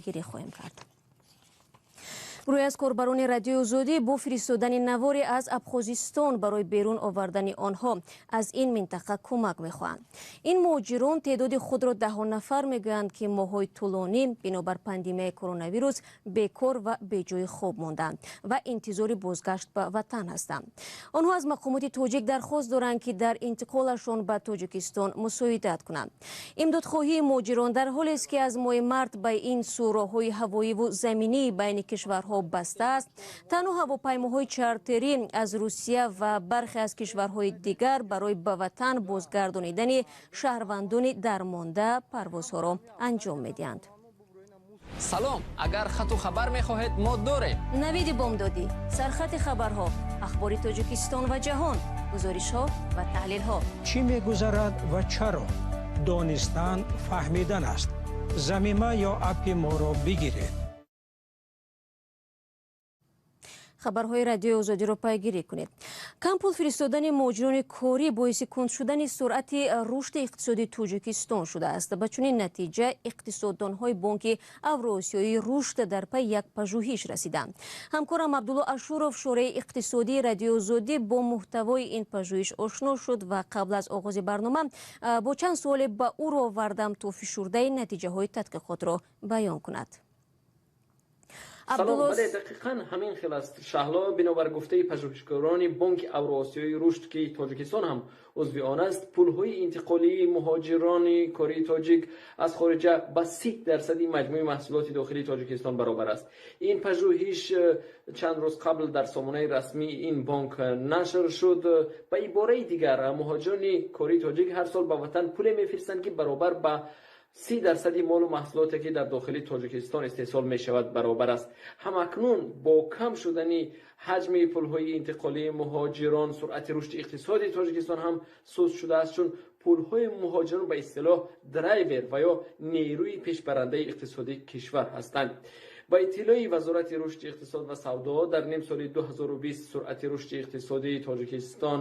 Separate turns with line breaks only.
Гирӣ хоҳем кард. Гурӯҳе аз корбарони Радиои Озодӣ бо фиристодани наворе аз Абхозистон барои берун овардани онҳо аз ин минтақа кӯмак мехоҳанд. Ин муҳоҷирон теъдоди худро даҳҳо нафар мегӯянд, ки моҳҳои тӯлонӣ бинобар пандемияи коронавирус бекор ва беҷои хоб монданд ва интизори бозгашт ба ватан ҳастанд. Онҳо аз мақомоти тоҷик дархост доранд, ки дар интиқолашон ба Тоҷикистон мусоидат кунанд. Имдодхоҳии муҳоҷирон дар ҳолест, ки аз моҳи март ба ин сӯ роҳҳои ҳавоиву заминии байни кишварҳо баста аст. Танҳо ҳавопаймоҳои чартерӣ аз Русия ва бархе аз кишварҳои дигар барои ба ватан бозгардонидани шаҳрвандони дармонда парвозҳоро анҷом медиҳанд.
Салом, агар хату хабар мехоҳед, мо дорем.
Навиди бомдодӣ, сархати хабарҳо, ахбори Тоҷикистон ва ҷаҳон, гузоришҳо ва таҳлилҳо.
Чӣ мегузарад ва чаро? Донистан фаҳмидан аст. Замима ё аппи моро бигиред.
Хабарҳои Радиои Озодиро пайгирӣ кунед. Кампул фиристодани муҳоҷирони корӣ боиси кунд шудани суръати рушди иқтисодии Тоҷикистон шудааст. Ба чунин натиҷа иқтисоддонҳои Бонки Авроосиёии рушд дар пай як пажӯҳиш расиданд. Ҳамкорам Абдулло Ашуров, шореҳи иқтисодии Радиои Озодӣ, бо муҳтавои ин пажӯҳиш ошно шуд ва қабл аз оғози барнома бо чанд суоле ба ӯ ро овардам, то фишурдаи натиҷаҳои тадқиқотро баён кунад.
Салом, бале, дақиқан ҳамин хел аст, Шаҳло. Бинобар гуфтаи пажӯҳишгарони Бонки Авроосиёи рушд, ки Тоҷикистон ҳам узви он аст, пулҳои интиқолии муҳоҷирони кории тоҷик аз хориҷа ба 30 дарсади маҷмӯи маҳсулоти дохилии Тоҷикистон баробар аст. Ин пажӯҳиш чанд рӯз қабл дар сомонаи расмии ин бонк нашр шуд. Ба ибораи дигар, муҳоҷирони кории тоҷик ҳар сол ба ватан пуле мефиристанд, ки баробар ба 30 дарсади молу маҳсулоте, ки дар дохили Тоҷикистон истеҳсол мешавад, баробар аст. Ҳамакнун бо кам шудани ҳаҷми пулҳои интиқолии муҳоҷирон суръати рушди иқтисоди Тоҷикистон ҳам суст шудааст, чун пулҳои муҳоҷирон ба истилоҳ драйвер ва ё нерӯи пешбарандаи иқтисодии кишвар ҳастанд. Ба иттилои Вазорати рушди иқтисод ва савдо, дар нимсоли 2020 суръати рушди иқтисодии Тоҷикистон